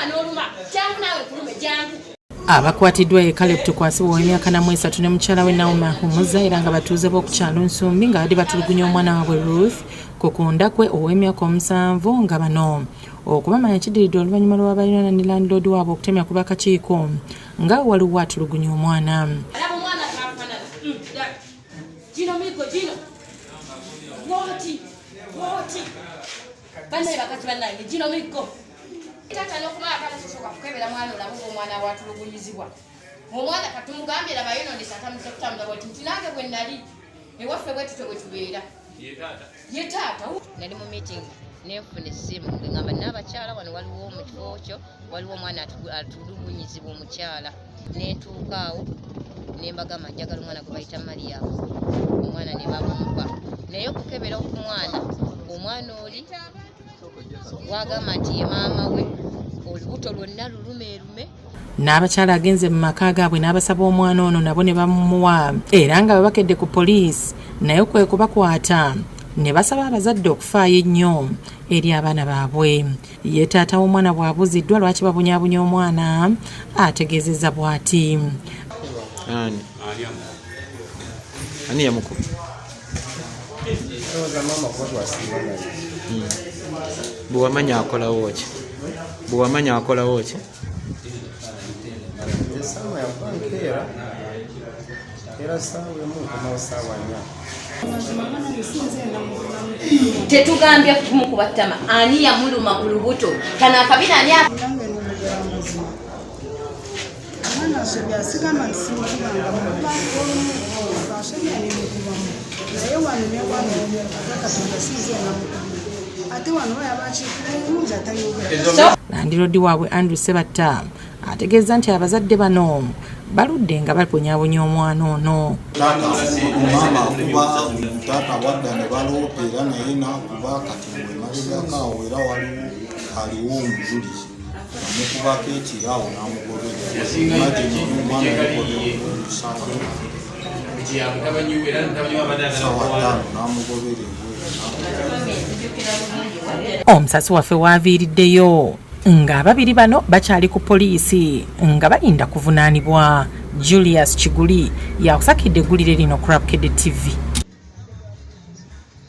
n'oluma jangu naawe kulume jangu. Abakwatiddwa ye Caleb Tukwasibwa ow'emyaka 43 ne mukyala we Naomi Ahumuza era nga batuuze b'oku kyalo Nsumbi nga badde batulugunya omwana waabwe Ruth Kukundakwe ow'emyaka 7 nga bano okubamanya kiddiridde oluvannyuma lw'abaliraanwa ne landiroodi waabwe okutemya ku b'akakiiko nga waliwo atulugunya omwana. Alaba omwana kafaanana gino miggo gino bwoti bwoti bannaye bakazi bannange gino miggo. Taata n'okumala akamusosoka kukebera mwana olamu omwana watulugunyizibwa omwana katumugambye laba yononesa atambuzza kutambula bwati nti nange bwe nali ewaffe bwe tutyo bwe tubeera. Ye taata. Nali mu meeting nenfuna essimu ngamba n'abakyala wano waliwo mu kifo kyo waliwo omwana atulugunyizibwa omukyala, nentuuka awo nembagamba njagala omwana gwe bayita Mariam, omwana ne bamumpa naye okukebera ku mwana, omwana oli wagamba nti ye maama we, olubuto lwonna lulumeerume. N'abakyala agenze mu maka gaabwe n'abasaba omwana ono nabo ne bamumuwa era nga babakedde ku poliisi naye kwe kubakwata ne basaba abazadde okufaayo ennyo eri abaana baabwe. Ye taata w'omwana bw'abuuziddwa lwaki babonyaabonya omwana ategeezezza bw'ati. Ani? Ani yamukuba? Bwe wamanya akolawo ki? Bwe wamanya akolawo ki? Essaawa yakuba nkeera era ssaawa 1 nkomawo ssaawa 4. Tetugambye kumukuba ttama, ani yamuluma ku lubuto kano akabina ani? Nange nimugera amazima, omwana asobya, sigamba nti simukubanga, mukuba olumu asobya nemukubamu, naye wano ne wano ate Katonda sinze namukubye, ate wano yaba akikuunza atayogera. Landiroodi waabwe Andrew Sebatta ategeeza nti abazadde bano baludde nga babonyaabonya omwana ono. Taata maama akuba taata wadda ne baloopa era naye n'akuba kati ng'emabegako awo era waliwo aliwo omujulizi amukubako ekiraawo n'amugoberera. Imagine omwana omugoberera saawa 5 n'amugoberera ebweru. Omusasi waffe waaviiriddeyo ng'ababiri bano bakyali ku poliisi nga balinda kuvunaanibwa. Julius Kiguli yakusakidde eggulire lino ku Rapkede TV.